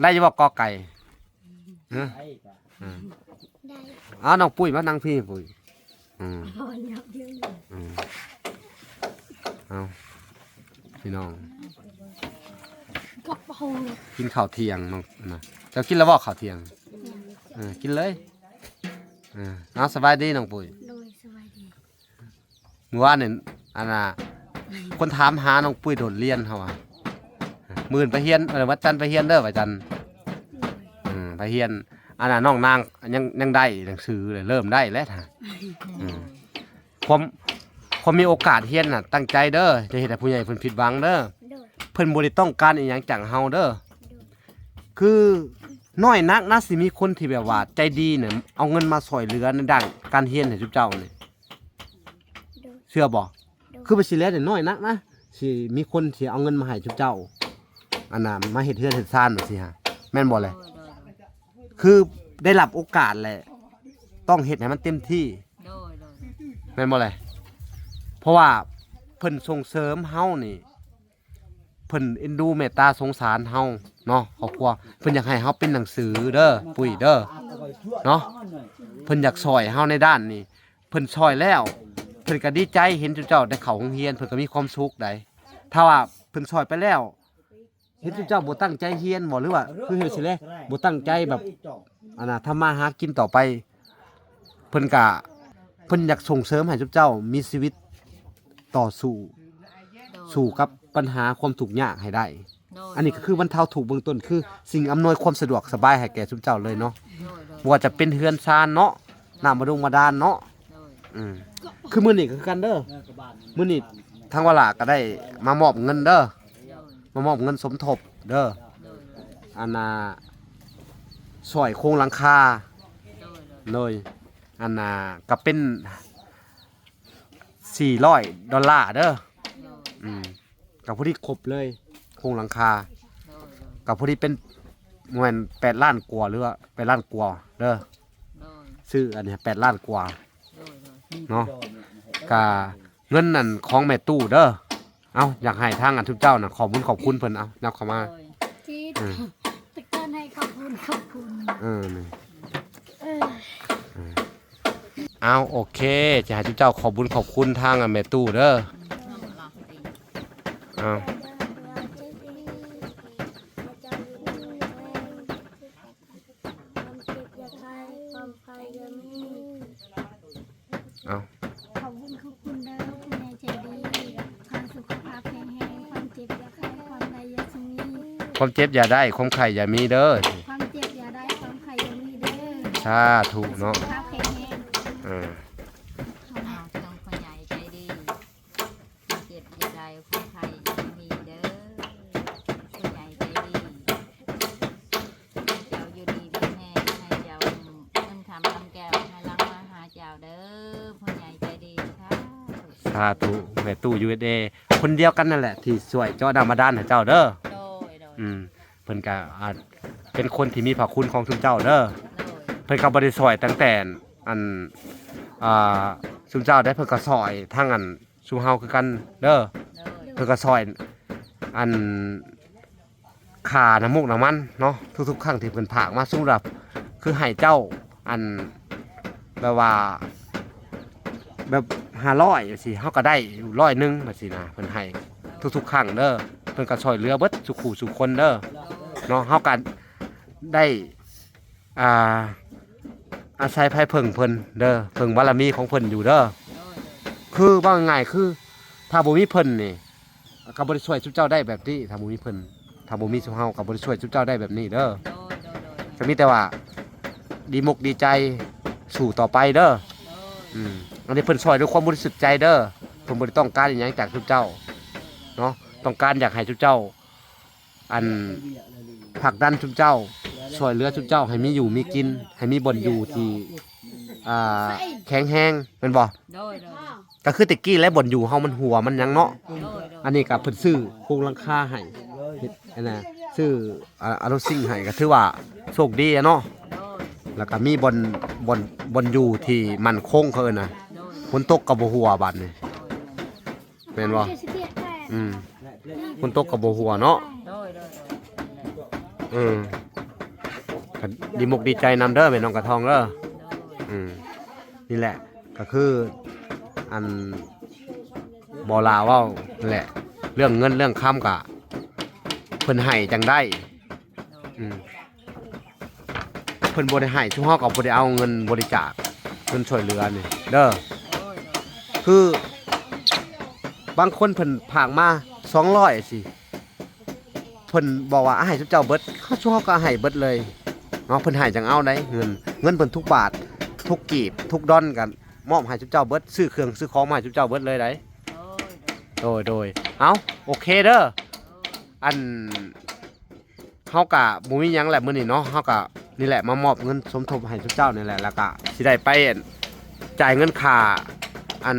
ໄດ້ຢູ່ບໍ່ ກ ໄກ່? ຮະ? ໄດ້ ອ່າ ໄດ້. ເອົາ ນ້ອງປຸ້ຍມານັ່ງພີ້ ປຸ້ຍ. ອືມ ອືມ ເອົາ ພີ່ນ້ອງ ກິນເຂົ້າທ່ຽງນ້ອງນະ. ເຈົ້າກິນແລ້ວບໍ່ເຂົ້າທ່ຽງ? ເອີ ກິນເລີຍ. ເອີ ເອົາ ສະບາຍດີນ້ອງປຸ້ຍ. ໂດຍ ສະບາຍດີ. ມື້ວານນີ້ ອັນນ່າ ຄົນຖາມຫານ້ອງປຸ້ຍໂດດຮຽນເຮົາວ່າ ມື້ອື່ນໄປຮຽນ ເອີ ວັນຈັນໄປຮຽນເດີ ວັນຈັນ. ໂດຍ ອືມ ໄປຮຽນ. ອັນນ່າ ນ້ອງນາງຍັງ ຍັງໄດ້ໜັງສືເລີຍ ເລີ່ມໄດ້ແລ້ວ. ອືມ ຄວາມ ຄວາມມີໂອກາດຮຽນນະ ຕັ້ງໃຈເດີ ຢ່າເຮັດໃຫ້ຜູ້ໃຫຍ່ເພິ່ນຜິດຫວັງເດີ. ໂດຍ ເພິ່ນບໍ່ໄດ້ຕ້ອງການອີ່ຫຍັງຈາກເຮົາເດີ. ໂດຍ ຄືນ້ອຍນັກນະ ຊິມີຄົນທີ່ແບບວ່າໃຈດີນະ ເອົາເງິນມາຊ່ອຍເຫຼືອໃນດ້ານການຮຽນໃຫ້ຊຸມເຈົ້ານີ້. ໂດຍ ເຊື່ອບໍ່? ໂດຍ ຄືວ່າຊິແລ້ວນ້ອຍນັກນະ ຊິມີຄົນທີ່ເອົາເງິນມາໃຫ້ຊຸມເຈົ້າ ອັນນ່າ ມາເຮັດເຮືອນເຮັດຊານແບບຊີ້ຫະ ແມ່ນບໍ່ແຫຼະ? ໂດຍ ໂດຍ ໂດຍ ຄືໄດ້ຮັບໂອກາດແຫຼະ ຕ້ອງເຮັດໃຫ້ມັນເຕັມທີ່. ໂດຍ ໂດຍ ໂດຍ ແມ່ນບໍ່ແຫຼະ? ເພາະວ່າເພິ່ນສົ່ງເສີມເຮົານີ້ ເພິ່ນເອັນດູເມດຕາສົງສານເຮົາເນາະ ຄອບຄົວ ເພິ່ນຢາກໃຫ້ເຮົາເປັນໜັງສືເດີ ປຸ້ຍເດີ ເນາະ. ເພິ່ນຢາກຊ່ອຍເຮົາໃນດ້ານນີ້ ເພິ່ນຊ່ອຍແລ້ວ ເພິ່ນກໍດີໃຈ ເຫັນຈຸເຈົ້າໄດ້ເຂົ້າໂຮງຮຽນ ເພິ່ນກໍມີຄວາມສຸກໃດ໋. ຖ້າວ່າເພິ່ນຊ່ອຍໄປແລ້ວ ເຫັນຈຸເຈົ້າບໍ່ຕັ້ງໃຈຮຽນບໍ່ ຫຼືວ່າຄືເຮັດຊີ້ແຫຼະ ບໍ່ຕັ້ງໃຈແບບ ອັນນ່າ ທຳມາຫາກິນຕໍ່ໄປ ເພິ່ນກະ ເພິ່ນຢາກສົ່ງເສີມໃຫ້ຊຸມເຈົ້າມີຊີວິດຕໍ່ສູ້ ໂດຍ ສູ້ກັບບັນຫາຄວາມທຸກຍາກໃຫ້ໄດ້. ໂດຍ ອັນນີ້ກໍຄືບັນເທົາທຸກເບື້ອງຕົ້ນ ຄືສິ່ງອຳນວຍຄວາມສະດວກສະບາຍໃຫ້ແກ່ຊຸມເຈົ້າເລີຍເນາະ. ໂດຍ ໂດຍ ບໍ່ວ່າຈະເປັນເຮືອນຊານເນາະ ນ້ຳບາດົງບາດານເນາະ. ໂດຍ ອືມ ຄືມື້ນີ້ກໍຄືກັນເດີ ມື້ນີ້ທາງວາລາກໍໄດ້ມາມອບເງິນເດີ ໂດຍ ມາມອບເງິນສົມທົບເດີ ໂດຍ ໂດຍ ອັນນ່າ ຊ່ອຍໂຄງຫຼັງຄາ ໂດຍ ໂດຍ ໂດຍ ອັນນ່າ ກໍເປັນສີ່ຮ້ອຍດອນລາເດີ ໂດຍ ອືມ ກໍພໍດີຄົບເລີຍ ໂຄງຫຼັງຄາ ໂດຍ ໂດຍ ກໍພໍດີເປັນ ບໍ່ແມ່ນແປດລ້ານກວ່າ ຫຼືວ່າແປດລ້ານກວ່າເດີ ໂດຍ ຊື້ອັນນີ້ແປດລ້ານກວ່າ ໂດຍ ໂດຍ ເນາະ ກະເງິນນັ້ນຂອງແມ່ຕູ້ເດີ. ເອົ້າ ຢາກໃຫ້ທາງອັນທຸກເຈົ້ານະ ຂອບບຸນຂອບຄຸນເພິ່ນ ເອົາ ຍັບເຂົ້າມາ ໂດຍ ທີ່ ເອີ ຕະການໃຫ້ຂອບຄຸນ ຂອບຄຸນ ເອີ ນີ້ ເອີ ເອີ ເອົາ ໂອເຄ ຈະໃຫ້ທຸກເຈົ້າຂອບບຸນຂອບຄຸນທາງແມ່ຕູ້ເດີ ເອົາ ຄວາມເຈັບຢ່າໄຂ້ ຄວາມໄຂ້ຢ່າມີ ເອົາ ຂອບຄຸນ ຂອບຄຸນເດີ ຜູ້ໃຫຍ່ໃຈດີ ຂໍໃຫ້ສຸຂະພາບແຂງແຮງ ຄວາມເຈັບຢ່າໄຂ້ ຄວາມໄດ້ຢ່າມີ ຄວາມເຈັບຢ່າໄດ້ ຄວາມໄຂ້ຢ່າມີເດີ ຄວາມເຈັບຢ່າໄດ້ ຄວາມໄຂ້ຢ່າມີເດີ ສາທຸເນາະ ສຸຂະພາບແຂງແຮງ ເອີ ຂອບຄຸນ ຜູ້ໃຫຍ່ໃຈດີ. ສາທຸ ແມ່ຕູ້ ຢູເອັສເອ ຄົນດຽວກັນນັ້ນແຫຼະ ທີ່ຊ່ວຍເຈາະນ້ຳບາດານໃຫ້ເຈົ້າເດີ. ໂດຍ ໂດຍ ອືມ ເພິ່ນກະ ອ່າ ເປັນຄົນທີ່ມີພະຄຸນຂອງຊຸມເຈົ້າເດີ. ໂດຍ ເພິ່ນກໍບໍ່ໄດ້ຊ່ອຍຕັ້ງແຕ່ ອັນ ອ່າ ຊຸມເຈົ້າໄດ້ ເພິ່ນກໍຊ່ອຍທັງ ອັນ ຊຸມເຮົາຄືກັນເດີ. ໂດຍ ເພິ່ນກໍຊ່ອຍ ອັນ ຄ່ານ້ຳມູກນ້ຳມັນເນາະ ທຸກໆຄັ້ງທີ່ເພິ່ນຝາກມາ ສົມມຸດວ່າ ຄືໃຫ້ເຈົ້າ ອັນ ແບບວ່າ ແບບ ຫ້າຮ້ອຍ ຈັ່ງຊີ້ ເຮົາກໍໄດ້ຢູ່ຮ້ອຍໜຶ່ງ ຈັ່ງຊີ້ນະ ເພິ່ນໃຫ້ທຸກໆຄັ້ງເດີ. ເພິ່ນກໍຊ່ອຍເຫຼືອເບິດສູ່ຄູ່ສູ່ຄົນເດີເນາະ. ເຮົາກໍໄດ້ ອ່າ ອາໄສໄພເພິ່ງເພິ່ນເດີ ເພິ່ງບາລະມີຂອງເພິ່ນຢູ່ເດີ. ໂດຍ ໂດຍ ຄືເວົ້າງ່າຍໆ ຄືຖ້າບໍ່ມີເພິ່ນນີ້ ກໍບໍ່ໄດ້ຊ່ວຍຊຸມເຈົ້າໄດ້ແບບນີ້. ຖ້າບໍ່ມີເພິ່ນ ຖ້າບໍ່ມີຊຸມເຮົາ ກໍບໍ່ໄດ້ຊ່ວຍຊຸມເຈົ້າໄດ້ແບບນີ້ເດີ. ໂດຍ ໂດຍ ໂດຍ ກໍມີແຕ່ວ່າດີມົກດີໃຈ ສູ້ຕໍ່ໄປເດີ. ໂດຍ ອືມ ອັນນີ້ເພິ່ນຊ່ອຍດ້ວຍຄວາມບໍລິສຸດໃຈເດີ. ເພິ່ນບໍ່ໄດ້ຕ້ອງການອີ່ຫຍັງຈາກຊຸມເຈົ້າເນາະ ຕ້ອງການຢາກໃຫ້ຊຸມເຈົ້າ ອັນ ຜັກດັນຊຸມເຈົ້າ ຊ່ວຍເຫຼືອຊຸມເຈົ້າໃຫ້ມີຢູ່ມີກິນ ໃຫ້ມີບ່ອນຢູ່ທີ່ ອ່າ ແຂງແຮງ ແມ່ນບໍ່? ໂດຍ ໂດຍ ກໍຄືແຕ່ກີ້ແຫຼະ ບ່ອນຢູ່ເຮົາມັນຮົ່ວມັນຫຍັງເນາະ. ໂດຍ ໂດຍ ອັນນີ້ກໍເພິ່ນຊື້ໂຄງຫຼັງຄາໃຫ້ ເຮັດອັນນ່າ ຊື້ ອ່າ ອາໂລຊິງໃຫ້ ກໍຖືວ່າໂຊກດີອະເນາະ. ໂດຍ ແລ້ວກໍມີບ່ອນ ບ່ອນ ບ່ອນຢູ່ທີ່ໝັ້ນຄົງ ເຂົາເອີ້ນນະ. ໂດຍ ຝົນຕົກກໍບໍ່ຮົ່ວບາດນີ້ ແມ່ນບໍ່? ອືມ ຝົນຕົກກໍບໍ່ຮົ່ວເນາະ. ໂດຍ ໂດຍ ໂດຍ ເອີ ກໍດີມົກດີໃຈນຳເດີ ແມ່ນ້ອງກະທອງເດີ. ໂດຍ ອືມ ນີ້ແຫຼະ ກໍຄື ອັນ ບໍ່ຫຼ້າເວົ້າແຫຼະ ເລື່ອງເງິນເລື່ອງຄຳກະເພິ່ນໃຫ້ຈັ່ງໄດ້. ໂດຍ ອືມ ເພິ່ນບໍ່ໄດ້ໃຫ້ ຊຸມເຮົາກໍບໍ່ໄດ້ເອົາເງິນບໍລິຈາກ ເງິນຊ່ວຍເຫຼືອນີ້ເດີ. ໂດຍ ໂດຍ ຄືບາງຄົນເພິ່ນຝາກມາສອງຮ້ອຍຊີ້ ເພິ່ນບອກວ່າ ອາ ໃຫ້ຊຸມເຈົ້າເບິດ ເຮົາ ຊຸມເຮົາກໍໃຫ້ເບິດເລີຍເນາະ. ເພິ່ນໃຫ້ຈັ່ງເອົາໄດ໋ ເງິນ ເງິນເພິ່ນທຸກບາດ ທຸກກີບ ທຸກດອນ ກໍມອບໃຫ້ຊຸມເຈົ້າເບິດ ຊື້ເຄື່ອງຊື້ຂອງມາໃຫ້ຊຸມເຈົ້າເບິດເລີຍໄດ໋. ໂດຍ ໂດຍ ໂດຍ ເອົາ ໂອເຄເດີ ອັນ ເຮົາກະບໍ່ມີຫຍັງແຫຼະມື້ນີ້ເນາະ ເຮົາກະນີ້ແຫຼະ ມາມອບເງິນສົມທົບໃຫ້ຊຸມເຈົ້ານີ້ແຫຼະ ແລ້ວກະຊິໄດ້ໄປ ອັນ ຈ່າຍເງິນຄ່າ ອັນ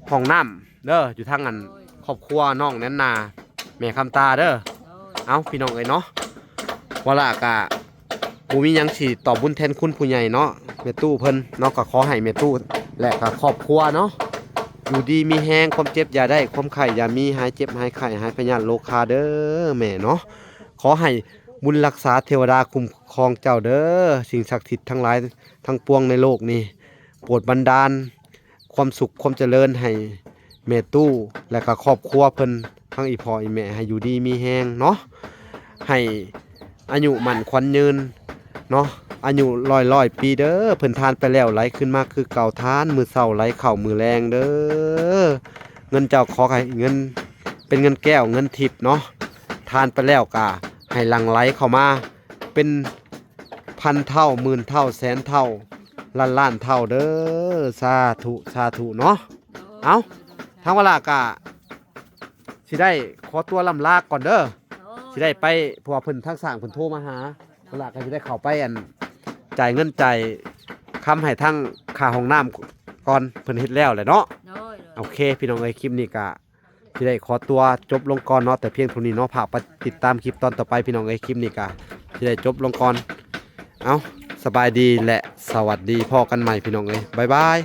ຫ້ອງນ້ຳເດີ ຢູ່ທາງ ອັນ ຄອບຄົວນ້ອງແນນນາ ແມ່ຄຳຕາເດີ. ໂດຍ ເອົ້າ ພີ່ນ້ອງເອີຍເນາະ ວາລະກະບໍ່ມີຫຍັງຊິຕອບບຸນແທນຄຸນຜູ້ໃຫຍ່ເນາະ ແມ່ຕູ້ເພິ່ນເນາະ ກໍຂໍໃຫ້ແມ່ຕູ້ ແລະ ກໍຄອບຄົວເນາະ ຢູ່ດີມີແຮງ ຄວາມເຈັບຢ່າໄດ້ ຄວາມໄຂ້ຢ່າມີ ຫາຍເຈັບຫາຍໄຂ້ ຫາຍພະຍາດໂລຄາເດີແມ່ເນາະ. ຂໍໃຫ້ບຸນລັກສາເທວະດາຄຸ້ມຄອງເຈົ້າເດີ ສິ່ງສັກສິດທັງຫຼາຍທັງປວງໃນໂລກນີ້ ໂປດບັນດານຄວາມສຸກຄວາມຈະເລີນໃຫ້ແມ່ຕູ້ ແລະ ກໍຄອບຄົວເພິ່ນ ທັງອີ່ພໍ່ອີ່ແມ່ ໃຫ້ຢູ່ດີມີແຮງເນາະ ໃຫ້ອາຍຸໝັ້ນຂວັນຍືນເນາະ ອາຍຸຮ້ອຍໆປີເດີ. ເພິ່ນທານໄປແລ້ວໄຫຼຄືນມາຄືເກົ່າ ທານມື້ເຊົ້າໄຫຼເຂົ້າມື້ແລງເດີ. ເງິນເຈົ້າຂໍໃຫ້ເງິນເປັນເງິນແກ້ວເງິນທິບເນາະ ທານໄປແລ້ວກໍໃຫ້ຫຼັ່ງໄຫຼເຂົ້າມາເປັນພັນເທົ່າ ໝື່ນເທົ່າ ແສນເທົ່າ ລ້ານລ້ານເທົ່າເດີ. ສາທຸ ສາທຸເນາະ. ເອົ້າ ທາງວາລະກະຊິໄດ້ຂໍຕົວລ່ຳລາກ່ອນເດີ ໂດຍ ຊິໄດ້ໄປ ເພາະວ່າເພິ່ນທາງຊ່າງເພິ່ນໂທມາຫາ ວາລະກະຊິໄດ້ເຂົ້າໄປ ອັນ ຈ່າຍເງິນຈ່າຍຄຳໃຫ້ທາງຄ່າຫ້ອງນ້ຳກ່ອນ ເພິ່ນເຮັດແລ້ວແຫຼະເນາະ. ໂດຍ ໂດຍ ໂອເຄ ພີ່ນ້ອງເອີຍ ຄລິບນີ້ກະຊິໄດ້ຂໍຕົວຈົບລົງກ່ອນເນາະ ແຕ່ພຽງເທົ່ານີ້ເນາະ. ຝາກໄປຕິດຕາມຄລິບຕອນຕໍ່ໄປ ພີ່ນ້ອງເອີຍ ຄລິບນີ້ກະຊິໄດ້ຈົບລົງກ່ອນ. ເອົ້າ ສະບາຍດີ ແລະ ສະຫວັດດີ ພໍ້ກັນໃໝ່ ພີ່ນ້ອງເອີຍ ບາຍບາຍ.